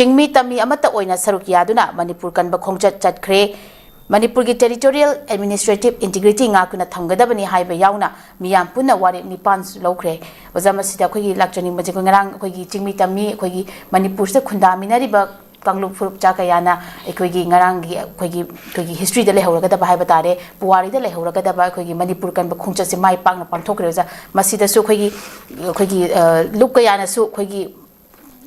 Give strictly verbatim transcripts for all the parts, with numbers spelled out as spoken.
ꯆꯤꯡꯃꯤ ꯇꯝꯃꯤ ꯑꯃꯠꯇ ꯑꯣꯏꯅ ꯁꯔꯨꯛ ꯌꯥꯗꯨꯅ ꯃꯅꯤꯄꯨꯔ ꯀꯟꯕ ꯈꯣꯡꯆꯠ ꯆꯠꯈ꯭ꯔꯦ꯫ ꯃꯅꯤꯄꯨꯔꯒꯤ territorial administrative integrity ꯉꯥꯛꯇꯨꯅ ꯊꯝꯒꯗꯕꯅꯤ ꯍꯥꯏꯕ ꯌꯥꯎꯅ ꯃꯤꯌꯥꯝ ꯄꯨꯟꯅ ꯋꯥꯔꯦꯞ ꯅꯤꯄꯥꯟꯁꯨ ꯂꯧꯈ꯭ꯔꯦ꯫ ꯑꯣꯖꯥ, ꯃꯁꯤꯗ ꯑꯩꯈꯣꯏꯒꯤ ꯂꯥꯛꯆꯅꯤꯡꯕꯁꯦ, ꯑꯩꯈꯣꯏ ꯉꯔꯥꯡ ꯑꯩꯈꯣꯏꯒꯤ ꯆꯤꯡꯃꯤ ꯇꯝꯃꯤ, ꯑꯩꯈꯣꯏꯒꯤ ꯃꯅꯤꯄꯨꯔꯁꯤꯗ ꯈꯨꯟꯗꯥꯃꯤꯟꯅꯔꯤꯕ ꯀꯥꯡꯂꯨꯞ ꯐꯨꯔꯨꯞ ꯆꯥ ꯀꯌꯥꯅ ꯑꯩꯈꯣꯏꯒꯤ ꯉꯔꯥꯡꯒꯤ ꯑꯩꯈꯣꯏꯒꯤ, ꯑꯩꯈꯣꯏꯒꯤ historyꯗ ꯂꯩꯍꯧꯔꯒꯗꯕ ꯍꯥꯏꯕ ꯇꯥꯔꯦ, ꯄꯨꯋꯥꯔꯤꯗ ꯂꯩꯍꯧꯔꯒꯗꯕ ꯑꯩꯈꯣꯏꯒꯤ ꯃꯅꯤꯄꯨꯔ ꯀꯟꯕ ꯈꯣꯡꯆꯠꯁꯦ ꯃꯥꯏ ꯄꯥꯛꯅ ꯄꯥꯡꯊꯣꯛꯈ꯭ꯔꯦ꯫ ꯑꯣꯖꯥ, ꯃꯁꯤꯗꯁꯨ ꯑꯩꯈꯣꯏꯒꯤ, ꯑꯩꯈꯣꯏꯒꯤ, ꯑ, ꯂꯨꯞ ꯀꯌꯥꯅꯁꯨ ꯑꯩꯈꯣꯏꯒꯤ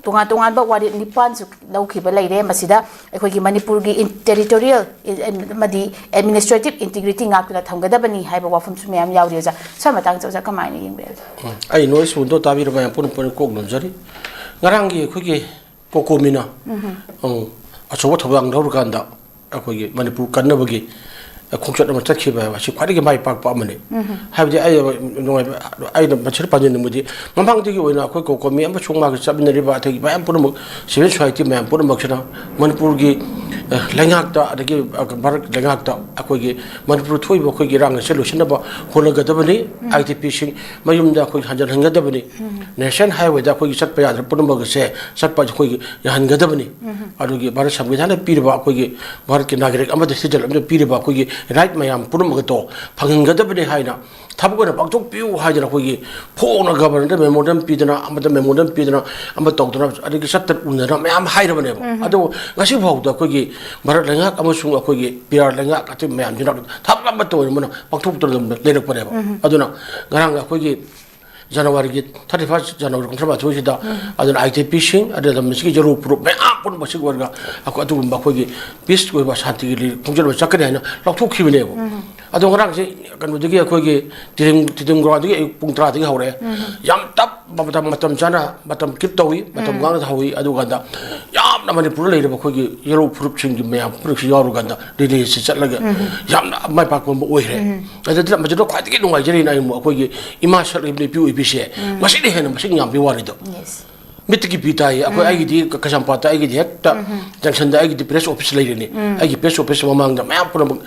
ꯇꯣꯉꯥꯟ ꯇꯣꯉꯥꯟꯕ ꯋꯥꯔꯦꯞ ꯅꯤꯄꯥꯟꯁꯨ ꯂꯧꯈꯤꯕ ꯂꯩꯔꯦ꯫ ꯃꯁꯤꯗ ꯑꯩꯈꯣꯏꯒꯤ ꯃꯅꯤꯄꯨꯔꯒꯤ ꯏꯟ-, territorial ꯏꯟ-, ꯑꯃꯗꯤ administrative integrity ꯉꯥꯛꯇꯨꯅ ꯊꯝꯒꯗꯕꯅꯤ ꯍꯥꯏꯕ ꯋꯥꯐꯝꯁꯨ ꯃꯌꯥꯝ ꯌꯥꯎꯔꯤ꯫ ꯑꯣꯖꯥ, ꯁ꯭ꯋꯥꯏ ꯃꯇꯥꯡꯁꯦ ꯑꯣꯖꯥ ꯀꯃꯥꯏꯅ ꯌꯦꯡꯕꯤꯔꯤ? ꯎꯝ, ꯑꯩ noise window ꯇꯥꯕꯤꯔꯕ ꯃꯌꯥꯝ ꯄꯨꯟꯅ ꯄꯨꯟꯅ ꯀꯣꯛ ꯅꯣꯟꯖꯔꯤ꯫ ꯉꯔꯥꯡꯒꯤ ꯑꯩꯈꯣꯏꯒꯤ ꯀꯣꯀꯣꯃꯤꯅ, ꯎꯝ, ꯑꯆꯧꯕ ꯊꯧꯗꯥꯡ ꯂꯧꯔꯀꯥꯟꯗ ꯑꯩꯈꯣꯏꯒꯤ ꯃꯅꯤꯄꯨꯔ ꯀꯟꯅꯕꯒꯤ ꯈꯣꯡꯆꯠ ꯑꯃ ꯆꯠꯈꯤꯕ ꯍꯥꯏꯕ ꯑꯁꯤ ꯈ꯭ꯋꯥꯏꯗꯒꯤ ꯃꯥꯏ ꯄꯥꯛꯄ ꯑꯃꯅꯤ꯫ ꯍꯥꯏꯕꯗꯤ ꯑꯩ ꯅꯨꯡꯉꯥꯏꯕ, ꯑꯩꯅ ꯃꯁꯤꯗ ꯄꯥꯟꯖꯅꯤꯡꯕꯗꯤ, ꯃꯃꯥꯡꯗꯒꯤ ꯑꯣꯏꯅ ꯑꯩꯈꯣꯏ ꯀꯣꯀꯣꯃꯤ ꯑꯃꯁꯨꯡ ꯃꯥꯒ ꯆꯠꯃꯤꯟꯅꯔꯤꯕ ꯑꯇꯩ ꯃꯌꯥꯝ ꯄꯨꯝꯅꯃꯛ, civil society ꯃꯌꯥꯝ ꯄꯨꯝꯅꯃꯛꯁꯤꯅ ꯃꯅꯤꯄꯨꯔꯒꯤ, ꯑ, ꯂꯩꯉꯥꯛꯇ, ꯑꯗꯒꯤ, ꯑ, ꯚꯥꯔꯠ ꯂꯩꯉꯥꯛꯇ ꯑꯩꯈꯣꯏꯒꯤ ꯃꯅꯤꯄꯨꯔ ꯊꯣꯛꯏꯕ ꯑꯩꯈꯣꯏꯒꯤ ꯏꯔꯥꯡ ꯑꯁꯦ ꯂꯣꯏꯁꯤꯟꯅꯕ ꯍꯣꯠꯅꯒꯗꯕꯅꯤ꯫ IDPꯁꯤꯡ ꯃꯌꯨꯝꯗ ꯑꯩꯈꯣꯏ ꯍꯟꯖꯤꯟꯍꯟꯒꯗꯕꯅꯤ꯫ National highwayꯗ ꯑꯩꯈꯣꯏꯒꯤ ꯆꯠꯄ ꯌꯥꯗ꯭ꯔꯕ ꯄꯨꯝꯅꯃꯛ ꯑꯁꯦ ꯆꯠꯄ ꯑꯩꯈꯣꯏꯒꯤ ꯌꯥꯍꯟꯒꯗꯕꯅꯤ꯫ ꯑꯗꯨꯒꯤ ꯚꯥꯔꯠ ꯁꯪꯕꯤꯙꯥꯟꯅ ꯄꯤꯔꯤꯕ ꯑꯩꯈꯣꯏꯒꯤ ꯚꯥꯔꯠꯀꯤ ꯅꯥꯒꯔꯤꯛ ꯑꯃꯗ citizen ꯑꯃꯗ ꯄꯤꯔꯤꯕ ꯑꯩꯈꯣꯏꯒꯤ right ꯃꯌꯥꯝ ꯄꯨꯝꯅꯃꯛ ꯑꯗꯣ ꯐꯪꯍꯟꯒꯗꯕꯅꯤ ꯍꯥꯏꯅ ꯊꯕꯛ ꯑꯣꯏꯅ ꯄꯥꯡꯊꯣꯛꯄꯤꯌꯨ ꯍꯥꯏꯗꯅ ꯑꯩꯈꯣꯏꯒꯤ ꯐꯣꯡꯅ governorꯗ memorandum ꯄꯤꯗꯅ, ꯑꯃꯗ memorandum ꯄꯤꯗꯅ, ꯑꯃ ꯇꯧꯗꯅ, ꯑꯗꯒꯤ ꯆꯠꯇꯅ ꯎꯅꯗꯅ ꯃꯌꯥꯝ ꯍꯥꯏꯔꯕꯅꯦꯕ꯫ ꯑꯗꯨꯕꯨ ꯉꯁꯤ ꯐꯥꯎꯗ ꯑꯩꯈꯣꯏꯒꯤ ꯚꯥꯔꯠ ꯂꯩꯉꯥꯛ ꯑꯃꯁꯨꯡ ꯑꯩꯈꯣꯏꯒꯤ ꯄꯤꯌꯥꯔ ꯂꯩꯉꯥꯛ ꯑꯇꯩ ꯃꯌꯥꯝꯁꯤꯅ ꯊꯕꯛ ꯑꯃꯠꯇ ꯑꯣꯏꯅ ꯃꯣꯏꯅ ꯄꯥꯡꯊꯣꯛꯇꯅ ꯑꯗꯨꯝ ꯂꯩꯔꯛꯄꯅꯦꯕ꯫ ꯑꯗꯨꯅ ꯉꯔꯥꯡ ꯑꯩꯈꯣꯏꯒꯤ ꯖꯅꯋꯥꯔꯤꯒꯤ thirty first, ꯖꯅꯋꯥꯔꯤ ꯀꯨꯟꯊ꯭ꯔꯥ ꯃꯥꯊꯣꯏꯁꯤꯗ, ꯑꯗꯨꯅ IDPꯁꯤꯡ, ꯑꯗꯨꯒ ꯃꯁꯤꯒꯤ ꯌꯦꯜꯂꯣ ꯐꯨꯔꯨꯞ ꯃꯌꯥꯝ ꯄꯨꯝꯅꯃꯛꯁꯤꯒꯤ ꯑꯣꯏꯔꯒ ꯑꯩꯈꯣꯏ ꯑꯗꯨꯒꯨꯝꯕ ꯑꯩꯈꯣꯏꯒꯤ peace ꯑꯣꯏꯕ ꯁꯥꯟꯇꯤꯒꯤ ꯈꯣꯡꯖꯦꯜ ꯑꯃ ꯆꯠꯀꯅꯤ ꯍꯥꯏꯅ ꯂꯥꯎꯊꯣꯛꯈꯤꯕꯅꯦꯕ꯫ ꯑꯗꯣ ꯉꯔꯥꯡꯁꯦ ꯀꯩꯅꯣꯗꯒꯤ, ꯑꯩꯈꯣꯏꯒꯤ ꯇꯤꯗꯤꯝ, ꯇꯤꯗꯤꯝ groundꯗꯒꯤ ꯑꯌꯨꯛ ꯄꯨꯡ ꯇꯔꯥꯗꯒꯤ ꯍꯧꯔꯛꯑꯦ꯫ ꯌꯥꯝ ꯇꯞ ꯃꯇꯝ, ꯃꯇꯝ ꯆꯥꯅ, ꯃꯇꯝ keep ꯇꯧꯏ, ꯃꯇꯝ ꯉꯥꯛꯅ ꯍꯧꯏ꯫ ꯑꯗꯨꯀꯥꯟꯗ ꯌꯥꯝꯅ ꯃꯅꯤꯄꯨꯔꯗ ꯂꯩꯔꯤꯕ ꯑꯩꯈꯣꯏꯒꯤ ꯌꯦꯜꯂꯣ ꯐꯨꯔꯨꯞꯁꯤꯡꯒꯤ ꯃꯌꯥꯝ ꯄꯨꯝꯅꯃꯛꯁꯨ ꯌꯥꯎꯔꯀꯥꯟꯗ rallyꯁꯤ ꯆꯠꯂꯒ ꯌꯥꯝꯅ ꯃꯥꯏ ꯄꯥꯛꯄ ꯑꯃ ꯑꯣꯏꯈ꯭ꯔꯦ꯫ ꯑꯗꯨꯗ ꯃꯗꯨꯗ ꯈ꯭ꯋꯥꯏꯗꯒꯤ ꯅꯨꯡꯉꯥꯏꯖꯔꯤꯅ ꯑꯩ ꯑꯃꯨꯛ ꯑꯩꯈꯣꯏꯒꯤ ꯏꯃꯥ ꯁꯛꯂꯕ ꯅꯨꯄꯤ ꯑꯣꯏꯕꯤꯁꯦ ꯃꯁꯤꯅ ꯍꯦꯟꯅ ꯃꯁꯤꯡ ꯌꯥꯝꯕꯒꯤ ꯋꯥꯅꯤꯗꯣ꯫ Yes꯫ ꯃꯤꯠꯇꯒꯤ ꯄꯤ ꯇꯥꯏꯌꯦ꯫ ꯑꯩꯈꯣꯏ, ꯑꯩꯒꯤꯗꯤ ꯀ-, ꯀꯩꯁꯥꯝꯄꯥꯠꯇ ꯑꯩꯒꯤꯗꯤ ꯍꯦꯛꯇ junctionꯗ ꯑꯩꯒꯤꯗꯤ press office ꯂꯩꯔꯤꯅꯤ꯫ ꯑꯩꯒꯤ press office ꯃꯃꯥꯡꯗ ꯃꯌꯥꯝ ꯄꯨꯝꯅꯃꯛ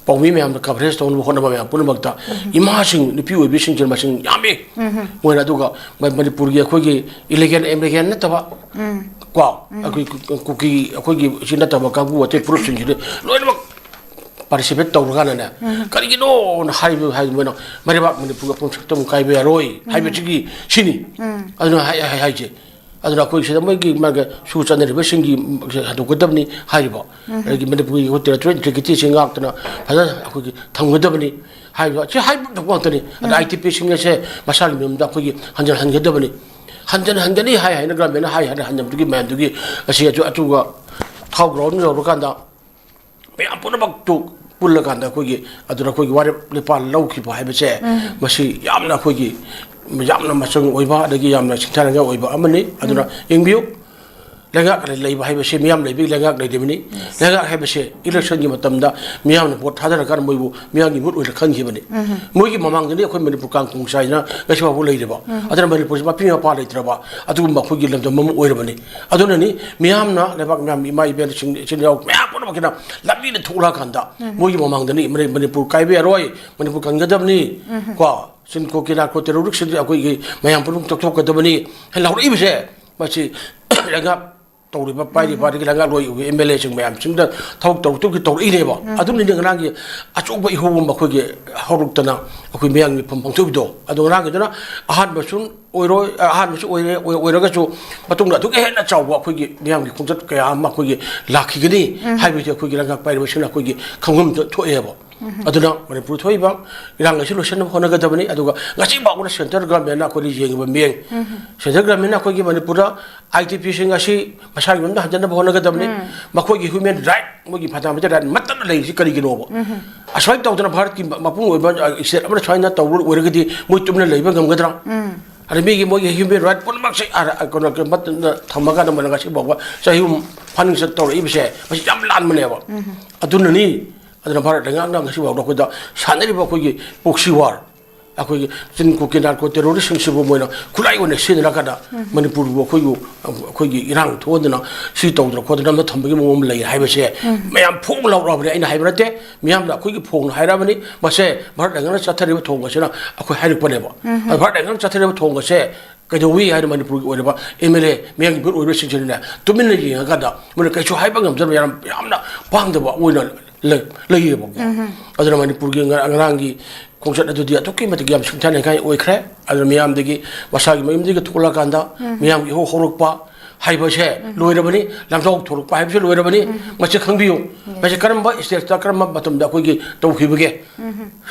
ꯄꯥꯎꯃꯤ ꯃꯌꯥꯝꯅ coverage ꯇꯧꯅꯕ ꯍꯣꯠꯅꯕ ꯃꯌꯥꯝ ꯄꯨꯝꯅꯃꯛꯇ ꯏꯃꯥꯁꯤꯡ, ꯅꯨꯄꯤ ꯑꯣꯏꯕꯤꯁꯤꯡꯁꯦ ꯃꯁꯤꯡ ꯌꯥꯝꯃꯤ꯫ ꯃꯣꯏꯅ ꯑꯗꯨꯒ ꯃ-, ꯃꯅꯤꯄꯨꯔꯒꯤ ꯑꯩꯈꯣꯏꯒꯤ illegal immigrant ꯅꯠꯇꯕ ꯀꯣ, ꯑꯩꯈꯣꯏ ꯀꯨ-, ꯀꯨꯀꯤ, ꯑꯩꯈꯣꯏꯒꯤ ꯁꯤ ꯅꯠꯇꯕ ꯀꯥꯡꯕꯨ ꯑꯇꯩ ꯐꯨꯔꯨꯞꯁꯤꯡꯁꯤꯗꯤ ꯂꯣꯏꯅꯃꯛ ꯄꯥꯔꯇꯤꯁꯤꯄꯦꯠ ꯇꯧꯔꯀꯥꯟꯗꯅꯦ, ꯀꯔꯤꯒꯤꯅꯣꯅ ꯍꯥꯏꯕ ꯍꯥꯏꯗꯤ ꯃꯣꯏꯅ ꯃꯩꯔꯩꯕꯥꯛ ꯃꯅꯤꯄꯨꯔꯒꯤ ꯑꯄꯨꯟ ꯁꯛꯇꯝ ꯀꯥꯏꯕ ꯌꯥꯔꯣꯏ ꯍꯥꯏꯕꯁꯤꯒꯤ ꯁꯤꯅꯤ꯫ ꯑꯗꯨꯅ ꯍꯥꯏ-, ꯍꯥꯏ-, ꯍꯥꯏꯁꯦ꯫ ꯑꯗꯨꯅ ꯑꯩꯈꯣꯏ ꯁꯤꯗ ꯃꯣꯏꯒꯤ ꯃꯥꯒꯤ ꯁꯨ ꯆꯠꯅꯔꯤꯕꯁꯤꯡꯒꯤ ꯍꯟꯗꯣꯛꯀꯗꯕꯅꯤ ꯍꯥꯏꯔꯤꯕ꯫ ꯑꯗꯒꯤ ꯃꯅꯤꯄꯨꯔꯒꯤ ꯑꯩꯈꯣꯏ territorial integrityꯁꯤ ꯉꯥꯛꯇꯅ ꯐꯖꯅ ꯑꯩꯈꯣꯏꯒꯤ ꯊꯝꯒꯗꯕꯅꯤ ꯍꯥꯏꯕ ꯁꯤ ꯍꯥꯏꯕ ꯉꯥꯛꯇꯅꯤ꯫ ꯑꯗ ITPꯁꯤꯡ ꯑꯁꯦ ꯃꯁꯥꯒꯤ ꯃꯌꯨꯝꯗ ꯑꯩꯈꯣꯏꯒꯤ ꯍꯟꯖꯤꯟ ꯍꯟꯒꯗꯕꯅꯤ꯫ ꯍꯟꯖꯤꯟ ꯍꯟꯒꯅꯤ ꯍꯥꯏ ꯍꯥꯏꯅ ꯒꯚꯔꯟꯃꯦꯟꯅ ꯍꯥꯏ ꯍꯥꯏꯅ ꯍꯟꯖꯤꯟꯕꯗꯨꯒꯤ ꯃꯌꯥꯝꯗꯨꯒꯤ ꯑꯁꯤ ꯑꯗꯨ-, ꯑꯗꯨꯒ ꯊꯥꯎ ꯒ꯭ꯔꯥꯎꯟ ꯌꯧꯔꯀꯥꯟꯗ ꯃꯌꯥꯝ ꯄꯨꯝꯅꯃꯛꯇꯨ ꯄꯨꯜꯂꯀꯥꯟꯗ ꯑꯩꯈꯣꯏꯒꯤ ꯑꯗꯨꯗ ꯑꯩꯈꯣꯏꯒꯤ ꯋꯥꯔꯦꯞ ꯂꯤꯄꯥꯟ ꯂꯧꯈꯤꯕ ꯍꯥꯏꯕꯁꯦ, ꯃꯁꯤ ꯌꯥꯝꯅ ꯑꯩꯈꯣꯏꯒꯤ ꯌꯥꯝꯅ ꯃꯆꯪ ꯑꯣꯏꯕ ꯑꯗꯒꯤ ꯌꯥꯝꯅ ꯁꯤꯡꯊꯥꯅꯤꯡꯉꯥꯏ ꯑꯣꯏꯕ ꯑꯃꯅꯤ꯫ ꯑꯗꯨꯅ ꯌꯦꯡꯕꯤꯌꯨ, ꯂꯩꯉꯥꯛ ꯂꯩꯕ ꯍꯥꯏꯕꯁꯤ ꯃꯤꯌꯥꯝ ꯂꯩꯕꯒꯤ ꯂꯩꯉꯥꯛ ꯂꯩꯔꯤꯕꯅꯤ꯫ ꯂꯩꯉꯥꯛ ꯍꯥꯏꯕꯁꯦ ꯏꯂꯦꯛꯁꯟꯒꯤ ꯃꯇꯝꯗ ꯃꯤꯌꯥꯝꯅ ꯚꯣꯠ ꯊꯥꯗꯔꯀꯥꯟꯗ ꯃꯣꯏꯕꯨ ꯃꯤꯌꯥꯝꯒꯤ ꯃꯤꯍꯨꯠ ꯑꯣꯏꯅ ꯈꯟꯈꯤꯕꯅꯤ꯫ ꯃꯣꯏꯒꯤ ꯃꯃꯥꯡꯗꯅꯤ ꯑꯩꯈꯣꯏ ꯃꯅꯤꯄꯨꯔ ꯀꯥꯡ ꯈꯣꯡ ꯆꯥꯏꯗꯅ ꯉꯁꯤ ꯐꯥꯎꯕ ꯂꯩꯔꯤꯕ꯫ ꯑꯗꯨꯅ ꯃꯅꯤꯄꯨꯔꯁꯤ ꯃꯄꯤ ꯃꯄꯥ ꯂꯩꯇ꯭ꯔꯕ ꯑꯗꯨꯒꯨꯝꯕ ꯑꯩꯈꯣꯏꯒꯤ ꯂꯝꯗꯝ ꯑꯃ ꯑꯣꯏꯔꯕꯅꯤ꯫ ꯑꯗꯨꯅꯅꯤ ꯃꯤꯌꯥꯝꯅ, ꯂꯩꯕꯥꯛ ꯃꯤꯌꯥꯝ, ꯏꯃꯥ ꯏꯕꯦꯜꯁꯤꯡ, ꯏꯆꯤꯜ ꯏꯅꯥꯎ ꯃꯌꯥꯝ ꯄꯨꯝꯅꯃꯛꯀꯤꯅ ꯂꯝꯕꯤꯗ ꯊꯣꯛꯂꯛꯑꯀꯥꯟꯗ ꯃꯣꯏꯒꯤ ꯃꯃꯥꯡꯗꯅꯤ ꯃꯅꯤ-, ꯃꯅꯤꯄꯨꯔ ꯀꯥꯏꯕ ꯌꯥꯔꯣꯏ, ꯃꯅꯤꯄꯨꯔ ꯀꯟꯒꯗꯕꯅꯤ, ꯀꯣ, ꯁꯤꯟꯀꯣ ꯀꯤꯅꯥꯔꯀꯣ ꯇꯦꯔꯣꯔꯤꯁ꯭ꯠꯁꯤꯡꯗꯤ ꯑꯩꯈꯣꯏꯒꯤ ꯃꯌꯥꯝ ꯄꯨꯝꯅꯃꯛ ꯇꯣꯛꯊꯣꯛꯀꯗꯕꯅꯤ ꯍꯥꯏꯅ ꯂꯥꯎꯔꯛꯏꯕꯁꯦ꯫ ꯃꯁꯤ ꯂꯩꯉꯥꯛ ꯇꯧꯔꯤꯕ, ꯄꯥꯏꯔꯤꯕ, ꯑꯗꯒꯤ ꯂꯩꯉꯥꯛꯂꯣꯏ ꯑꯣꯏꯕ MLAꯁꯤꯡ ꯃꯌꯥꯝꯁꯤꯡꯗ ꯊꯕꯛ ꯇꯧꯔꯛꯇꯕꯒꯤ ꯇꯧꯔꯛꯏꯅꯦꯕ꯫ ꯑꯗꯨꯅꯅꯤ ꯉꯔꯥꯡꯒꯤ ꯑꯆꯧꯕ ꯏꯍꯧ ꯑꯃ ꯑꯩꯈꯣꯏꯒꯤ ꯍꯧꯔꯛꯇꯅ ꯑꯩꯈꯣꯏ ꯃꯤꯌꯥꯝꯒꯤ ꯃꯤꯐꯝ ꯄꯥꯡꯊꯣꯛꯏꯗꯣ꯫ ꯑꯗꯣ ꯉꯔꯥꯡꯒꯤꯗꯨꯅ ꯑꯍꯥꯟꯕꯁꯨ ꯑꯣꯏꯔꯣꯏ, ꯑꯍꯥꯟꯕꯁꯨ ꯑꯣꯏꯔꯦ, ꯑꯣꯏ-, ꯑꯣꯏꯔꯒꯁꯨ ꯃꯇꯨꯡꯗ ꯑꯗꯨꯛꯀ ꯍꯦꯟꯅ ꯆꯥꯎꯕ ꯑꯩꯈꯣꯏꯒꯤ ꯃꯤꯌꯥꯝꯒꯤ ꯈꯣꯡꯆꯠ ꯀꯌꯥ ꯑꯃ ꯑꯩꯈꯣꯏꯒꯤ ꯂꯥꯛꯈꯤꯒꯅꯤ ꯍꯥꯏꯕꯁꯤ ꯑꯩꯈꯣꯏꯒꯤ ꯂꯩꯉꯥꯛ ꯄꯥꯏꯔꯤꯕꯁꯤꯡꯅ ꯑꯩꯈꯣꯏꯒꯤ ꯈꯪꯐꯝꯗ ꯊꯣꯛꯑꯦꯕ꯫ ꯑꯗꯨꯅ ꯃꯅꯤꯄꯨꯔ ꯊꯣꯛꯏꯕ ꯏꯔꯥꯡ ꯑꯁꯤ ꯂꯣꯏꯁꯤꯟꯅꯕ ꯍꯣꯠꯅꯒꯗꯕꯅꯤ꯫ ꯑꯗꯨꯒ ꯉꯁꯤ ꯐꯥꯎꯕꯗ central governmentꯅ ꯑꯩꯈꯣꯏꯗ ꯌꯦꯡꯉꯤꯕ ꯃꯤꯠꯌꯦꯡ, central governmentꯅ ꯑꯩꯈꯣꯏꯒꯤ ꯃꯅꯤꯄꯨꯔꯗ ITPꯁꯤꯡ ꯑꯁꯤ ꯃꯁꯥꯒꯤ ꯃꯌꯨꯝꯗ ꯍꯟꯖꯅꯕ ꯍꯣꯠꯅꯒꯗꯕꯅꯤ꯫ ꯃꯈꯣꯏꯒꯤ human right, ꯃꯣꯏꯒꯤ fundamental right ꯃꯠꯇꯅ ꯂꯩꯔꯤꯁꯤ ꯀꯔꯤꯒꯤꯅꯣꯕ? ꯑꯁꯨꯃꯥꯏꯅ ꯇꯧꯗꯅ ꯚꯥꯔꯠꯀꯤ ꯃꯄꯨꯡ ꯑꯣꯏꯕ, ꯑ, state ꯑꯃꯅ ꯁꯨꯃꯥꯏꯅ ꯇꯧꯕ ꯑꯣꯏꯔꯒꯗꯤ ꯃꯣꯏ ꯇꯨꯃꯤꯟꯅ ꯂꯩꯕ ꯉꯝꯒꯗ꯭ꯔꯥ? ꯑꯗ ꯃꯤꯒꯤ, ꯃꯣꯏꯒꯤ human right ꯄꯨꯝꯅꯃꯛꯁꯦ, ꯑ, ꯑ, ꯀꯩꯅꯣ, ꯀꯩꯅꯣ, ꯃꯠꯇꯅ ꯊꯝꯃꯀꯥꯟꯗ ꯃꯣꯏꯅ ꯉꯁꯤ ꯐꯥꯎꯕ ꯆꯍꯤ ꯑꯍꯨꯝ ꯐꯥꯅꯤꯡ ꯆꯠ ꯇꯧꯔꯛꯏꯕꯁꯦ ꯃꯁꯤ ꯌꯥꯝ ꯂꯥꯟꯕꯅꯦꯕ꯫ ꯑꯗꯨꯅꯅꯤ꯫ ꯑꯗꯨꯅ ꯚꯥꯔꯠ ꯂꯩꯉꯥꯛꯅ ꯉꯁꯤ ꯐꯥꯎꯗ ꯑꯩꯈꯣꯏꯗ ꯁꯥꯟꯅꯔꯤꯕ ꯑꯩꯈꯣꯏꯒꯤ proxy war, ꯑꯩꯈꯣꯏꯒꯤ ꯁꯤꯟꯀꯣ ꯀꯤꯅꯥꯔꯀꯣ ꯇꯦꯔꯣꯔꯤꯁꯁꯤꯡꯁꯤꯕꯨ ꯃꯣꯏꯅ ꯈꯨꯠꯂꯥꯏ ꯑꯣꯏꯅ ꯁꯤꯖꯤꯟꯅꯔꯀꯥꯟꯗ ꯃꯅꯤꯄꯨꯔꯕꯨ ꯑꯩꯈꯣꯏꯕꯨ, ꯑꯩꯈꯣꯏꯒꯤ ꯏꯔꯥꯡ ꯊꯣꯛꯍꯟꯗꯅ ꯁꯤ ꯇꯧꯗꯅ ꯈꯣꯠꯇꯅ ꯑꯃ ꯊꯝꯕꯒꯤ ꯃꯑꯣꯡ ꯑꯃ ꯂꯩ ꯍꯥꯏꯕꯁꯦ ꯃꯌꯥꯝ ꯐꯣꯡ ꯂꯥꯎꯔꯛꯑꯕꯅꯦ꯫ ꯑꯩꯅ ꯍꯥꯏꯕ ꯅꯠꯇꯦ, ꯃꯤꯌꯥꯝꯅ ꯑꯩꯈꯣꯏꯒꯤ ꯐꯣꯡꯅ ꯍꯥꯏꯔꯛꯑꯕꯅꯤ꯫ ꯃꯁꯦ ꯚꯥꯔꯠ ꯂꯩꯉꯥꯛꯅ ꯆꯠꯊꯔꯤꯕ ꯊꯣꯡ ꯑꯁꯤꯅ ꯑꯩꯈꯣꯏ ꯍꯥꯏꯔꯛꯄꯅꯦꯕ꯫ ꯑꯗꯣ ꯚꯥꯔꯠ ꯂꯩꯉꯥꯛꯅ ꯆꯠꯊꯔꯤꯕ ꯊꯣꯡ ꯑꯁꯦ ꯀꯩꯗꯧꯏ ꯍꯥꯏꯅ ꯃꯅꯤꯄꯨꯔꯒꯤ ꯑꯣꯏꯔꯤꯕ ꯑꯦꯝ ꯑꯦꯜ ꯑꯦ, ꯃꯤꯌꯥꯝꯒꯤ ꯃꯤꯍꯨꯠ ꯑꯣꯏꯔꯤꯕꯁꯤꯡꯁꯤꯅꯅꯦ ꯇꯨꯃꯤꯟꯅ ꯌꯦꯡꯉꯀꯥꯟꯗ ꯃꯣꯏꯅ ꯀꯩꯁꯨ ꯍꯥꯏꯕ ꯉꯝꯗꯕ, ꯌꯥꯝ, ꯌꯥꯝꯅ ꯄꯥꯡꯗꯕ ꯑꯣꯏꯅ ꯂꯩ-, ꯂꯩꯌꯦꯕꯀꯣ꯫ ꯑꯗꯨꯅ ꯃꯅꯤꯄꯨꯔꯒꯤ ꯉ-, ꯉꯔꯥꯡꯒꯤ ꯈꯣꯡꯆꯠ ꯑꯗꯨꯗꯤ ꯑꯗꯨꯛꯀꯤ ꯃꯇꯤꯛ ꯌꯥꯝ ꯁꯤꯡꯊꯥꯅꯤꯡꯉꯥꯏ ꯑꯣꯏꯈ꯭ꯔꯦ꯫ ꯑꯗꯨꯅ ꯃꯤꯌꯥꯝꯗꯒꯤ, ꯃꯁꯥꯒꯤ ꯃꯌꯨꯝꯗꯒꯤ ꯊꯣꯛꯂꯛꯑꯀꯥꯟꯗ ꯃꯤꯌꯥꯝꯒꯤ ꯏꯍꯧ ꯍꯧꯔꯛꯄ ꯍꯥꯏꯕꯁꯦ ꯂꯣꯏꯔꯕꯅꯤ, ꯂꯥꯡꯖꯥꯎ ꯊꯣꯔꯛꯄ ꯍꯥꯏꯕꯁꯦ ꯂꯣꯏꯔꯕꯅꯤ꯫ ꯃꯁꯤ ꯈꯪꯕꯤꯌꯨ꯫ ꯃꯁꯤ ꯀꯔꯝꯕ ꯏꯁꯇꯦꯖꯇ, ꯀꯔꯝꯕ ꯃꯇꯝꯗ ꯑꯩꯈꯣꯏꯒꯤ ꯇꯧꯈꯤꯕꯒꯦ?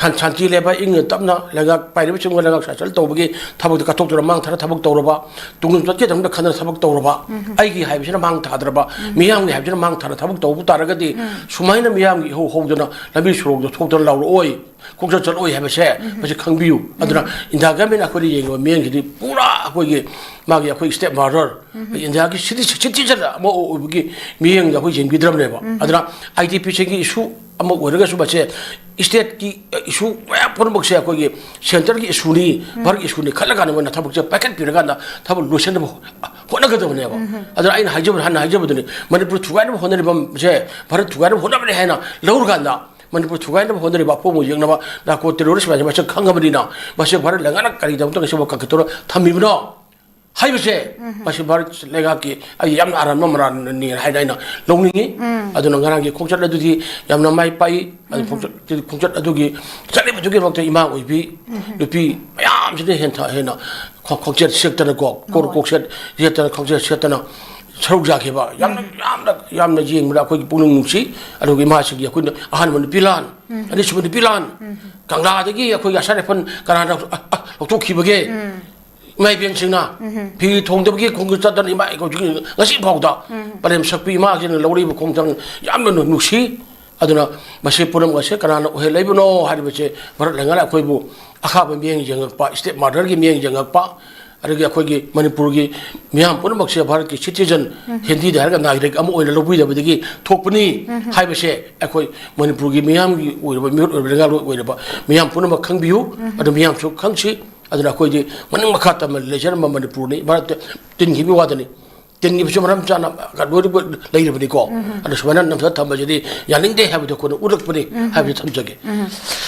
ꯁꯥꯟ-, ꯁꯥꯟꯇꯤ ꯂꯩꯕ, ꯏꯪꯅ ꯇꯞꯅ ꯂꯩꯉꯥꯛ ꯄꯥꯏꯔꯤꯕꯁꯤꯡꯒ ꯂꯩꯉꯥꯛ ꯁꯥꯁꯟ ꯇꯧꯕꯒꯤ ꯊꯕꯛꯇ ꯀꯠꯊꯣꯛꯇꯨꯅ ꯃꯥꯡ ꯊꯥꯅ ꯊꯕꯛ ꯇꯧꯔꯕ, ꯇꯨꯡ ꯆꯠꯀꯗꯕꯗ ꯈꯟꯅ ꯊꯕꯛ ꯇꯧꯔꯕ, ꯑꯩꯒꯤ ꯍꯥꯏꯕꯁꯤꯅ ꯃꯥꯡ ꯊꯥꯗ꯭ꯔꯕ, ꯃꯤꯌꯥꯝꯒꯤ ꯍꯥꯏꯕꯁꯤꯅ ꯃꯥꯡ ꯊꯥꯅ ꯊꯕꯛ ꯇꯧꯕ ꯇꯥꯔꯒꯗꯤ ꯁꯨꯃꯥꯏꯅ ꯃꯤꯌꯥꯝꯒꯤ ꯏꯍꯧ ꯍꯧꯗꯅ ꯂꯝꯕꯤ ꯁꯣꯔꯣꯛꯇ ꯊꯣꯛꯇꯅ ꯂꯥꯎꯔꯛꯑꯣꯏ, ꯈꯣꯡꯆꯠ ꯆꯠꯂꯣꯏ ꯍꯥꯏꯕꯁꯦ ꯃꯁꯤ ꯈꯪꯕꯤꯌꯨ꯫ ꯑꯗꯨꯅ ꯏꯟꯗꯤꯌꯥ ꯒꯃꯦꯟ ꯑꯩꯈꯣꯏꯅ ꯌꯦꯡꯉꯤꯕ ꯃꯤꯠꯌꯦꯡꯁꯤꯗꯤ ꯄꯨꯔꯥ ꯑꯩꯈꯣꯏꯒꯤ, ꯃꯥꯒꯤ, ꯑꯩꯈꯣꯏ ꯁ꯭ꯇꯦꯠ ꯃꯥꯗꯔ, ꯏꯟꯗꯤꯌꯥꯒꯤ ꯁꯤꯇꯤ-, ꯁꯤꯇꯤꯖꯟ ꯑꯃ ꯑꯣꯏꯕꯒꯤ ꯃꯤꯠꯌꯦꯡꯗ ꯑꯩꯈꯣꯏ ꯌꯦꯡꯕꯤꯗ꯭ꯔꯕꯅꯦꯕ꯫ ꯑꯗꯨꯅ ꯑꯥꯏ ꯗꯤ ꯄꯤꯁꯤꯡꯒꯤ ꯏꯁꯨ ꯑꯃ ꯑꯣꯏꯔꯒꯁꯨ ꯃꯁꯦ ꯁ꯭ꯇꯦꯠꯀꯤ ꯏꯁꯨ ꯃꯌꯥꯝ ꯄꯨꯝꯅꯃꯛꯁꯦ ꯑꯩꯈꯣꯏꯒꯤ ꯁꯦꯟꯇꯔꯒꯤ ꯏꯁꯨꯅꯤ, ꯚꯥꯔꯠꯀꯤ ꯏꯁꯨꯅꯤ ꯈꯜꯂꯀꯥꯟꯗ ꯃꯣꯏꯅ ꯊꯕꯛꯁꯦ ꯄꯥꯏꯈꯠꯄꯤꯔꯀꯥꯟꯗ ꯊꯕꯛ ꯂꯣꯏꯁꯤꯟꯅꯕ ꯍꯣꯠꯅꯒꯗꯕꯅꯦꯕ꯫ ꯑꯗꯨꯅ ꯑꯩꯅ ꯍꯥꯏꯖꯕ, ꯍꯥꯟꯅ ꯍꯥꯏꯖꯕꯗꯨꯅꯤ, ꯃꯅꯤꯄꯨꯔ ꯊꯨꯒꯥꯏꯅꯕ ꯍꯣꯠꯅꯔꯤꯕꯁꯦ ꯚꯥꯔꯠ ꯊꯨꯒꯥꯏꯅꯕ ꯍꯣꯠꯅꯕꯅꯤ ꯍꯥꯏꯅ ꯂꯧꯔꯀꯥꯟꯗ ꯃꯅꯤꯄꯨꯔ ꯊꯨꯒꯥꯏꯅꯕ ꯍꯣꯠꯅꯔꯤꯕ ꯑꯄꯣꯝꯕ ꯌꯦꯛꯅꯕ ꯅꯥꯔꯀꯣ ꯇꯦꯔꯣꯔꯤꯁ ꯃꯌꯥꯝꯁꯦ ꯃꯁꯛ ꯈꯪꯉꯕꯅꯤꯅ ꯃꯁꯤ ꯚꯥꯔꯠ ꯂꯩꯉꯥꯛꯅ ꯀꯔꯤꯒꯤꯗꯃꯛꯇ ꯉꯁꯤꯐꯥꯎ ꯀꯟꯈꯠꯇꯨꯅ ꯊꯝꯃꯤꯕꯅꯣ ꯍꯥꯏꯕꯁꯦ ꯃꯁꯤ ꯚꯥꯔꯠ ꯂꯩꯉꯥꯛꯀꯤ ꯑꯩ ꯌꯥꯝꯅ ꯑꯔꯥꯟꯕ ꯃꯔꯥꯜꯅꯤ ꯍꯥꯏꯅ ꯑꯩꯅ ꯂꯧꯅꯤꯡꯉꯤ꯫ ꯑꯗꯨꯅ ꯉꯔꯥꯡꯒꯤ ꯈꯣꯡꯆꯠ ꯑꯗꯨꯗꯤ ꯌꯥꯝꯅ ꯃꯥꯏ ꯄꯥꯛꯏ꯫ ꯑꯗꯨ ꯈꯣꯡꯆꯠ, ꯈꯣꯡꯆꯠ ꯑꯗꯨꯒꯤ ꯆꯠꯂꯤꯕꯗꯨꯒꯤꯗꯃꯛꯇ ꯏꯃꯥ ꯑꯣꯏꯕꯤ ꯅꯨꯄꯤ ꯃꯌꯥꯝꯁꯤꯅ ꯍꯦꯟꯊ-, ꯍꯦꯟꯅ ꯈꯣ-, ꯈꯣꯡꯆꯦꯠ ꯁꯦꯠꯇꯅꯀꯣ, ꯀꯣꯔ ꯍꯣꯏ꯫ ꯀꯣꯛꯆꯦꯠ ꯁꯦꯠꯇꯅ, ꯈꯣꯡꯆꯦꯠ ꯁꯦꯠꯇꯅ ꯁꯔꯨꯛ ꯌꯥꯈꯤꯕ ꯌꯥꯝꯅ, ꯌꯥꯝꯅ, ꯌꯥꯝꯅ ꯌꯦꯡꯕꯗ ꯑꯩꯈꯣꯏꯒꯤ ꯄꯨꯛꯅꯤꯡ ꯅꯨꯡꯁꯤ꯫ ꯑꯗꯨꯒ ꯏꯃꯥꯁꯤꯡꯒꯤ ꯑꯩꯈꯣꯏꯅ ꯑꯍꯥꯟꯕ ꯅꯨꯄꯤ ꯂꯥꯟ, ꯑꯅꯤꯁꯨꯕ ꯅꯨꯄꯤ ꯂꯥꯟ, ꯀꯪꯂꯥꯗꯒꯤ ꯑꯩꯈꯣꯏꯒꯤ ꯑꯁꯥ ꯔꯥꯏꯐꯜ ꯀꯅꯥꯅ, ꯑ, ꯑ, ꯂꯧꯊꯣꯛꯈꯤꯕꯒꯦ? ꯏꯃꯥ ꯏꯕꯦꯟꯁꯤꯡꯅ ꯐꯤ ꯊꯣꯡꯗꯕꯒꯤ ꯈꯣꯡꯆꯠ ꯆꯠꯇꯅ ꯏꯃꯥ ꯍꯧꯖꯤꯛ ꯉꯁꯤ ꯐꯥꯎꯗ ꯄꯂꯦꯝ ꯁꯛꯄꯤ ꯏꯃꯥꯁꯤꯡꯅ ꯂꯧꯔꯛꯏꯕ ꯈꯣꯡꯊꯥꯡ ꯌꯥꯝꯅ ꯅꯨ-, ꯅꯨꯡꯁꯤ꯫ ꯑꯗꯨꯅ ꯃꯁꯤ ꯄꯨꯝꯅꯃꯛ ꯑꯁꯤ ꯀꯅꯥꯅ ꯑꯣꯏꯍꯜꯂꯛꯏꯕꯅꯣ ꯍꯥꯏꯔꯤꯕꯁꯦ ꯚꯥꯔꯠ ꯂꯩꯉꯥꯛꯅ ꯑꯩꯈꯣꯏꯕꯨ ꯑꯈꯥꯕ ꯃꯤꯠꯌꯦꯡ ꯌꯦꯡꯉꯛꯄ, ꯁ꯭ꯇꯦꯠ ꯃꯥꯗꯔꯒꯤ ꯃꯤꯠꯌꯦꯡ ꯌꯦꯡꯉꯛꯄ, ꯑꯗꯒꯤ ꯑꯩꯈꯣꯏꯒꯤ ꯃꯅꯤꯄꯨꯔꯒꯤ ꯃꯤꯌꯥꯝ ꯄꯨꯝꯅꯃꯛꯁꯦ ꯚꯥꯔꯠꯀꯤ ꯁꯤꯇꯤꯖꯟ, ꯍꯤꯟꯗꯤꯗ ꯍꯥꯏꯔꯒ ꯅꯥꯒꯔꯤꯛ ꯑꯃ ꯑꯣꯏꯅ ꯂꯧꯕꯤꯗꯕꯗꯒꯤ ꯊꯣꯛꯄꯅꯤ ꯍꯥꯏꯕꯁꯦ ꯑꯩꯈꯣꯏ ꯃꯅꯤꯄꯨꯔꯒꯤ ꯃꯤꯌꯥꯝꯒꯤ ꯑꯣꯏꯔꯕ, ꯃꯤꯍꯨꯠ ꯑꯣꯏꯔꯕ, ꯂꯩꯉꯥꯛꯂꯣꯏ ꯑꯣꯏꯔꯕ ꯃꯤꯌꯥꯝ ꯄꯨꯝꯅꯃꯛ ꯈꯪꯕꯤꯌꯨ꯫ ꯑꯗꯨ ꯃꯤꯌꯥꯝꯁꯨ ꯈꯪꯁꯤ꯫ ꯑꯗꯨꯅ ꯑꯩꯈꯣꯏꯗꯤ ꯃꯅꯤꯡ ꯃꯈꯥ ꯇꯝꯅ ꯂꯩꯖꯔꯝꯕ ꯃꯅꯤꯄꯨꯔꯅꯤ, ꯚꯥꯔꯠꯇ ꯇꯤꯟꯈꯤꯕꯒꯤ ꯋꯥꯗꯅꯤ꯫ ꯇꯤꯟꯈꯤꯕꯁꯨ ꯃꯔꯝ ꯆꯥꯅ ꯂꯣꯏꯅꯃꯛ ꯂꯩꯔꯕꯅꯤꯀꯣ꯫ ꯑꯗꯨ ꯁꯨꯃꯥꯏꯅ ꯅꯝꯊ ꯊꯝꯕꯁꯤꯗꯤ ꯌꯥꯅꯤꯡꯗꯦ ꯍꯥꯏꯕꯗꯣ ꯑꯩꯈꯣꯏꯅ ꯎꯠꯂꯛꯄꯅꯤ ꯍꯥꯏꯕꯁꯤ ꯊꯝꯖꯒꯦ꯫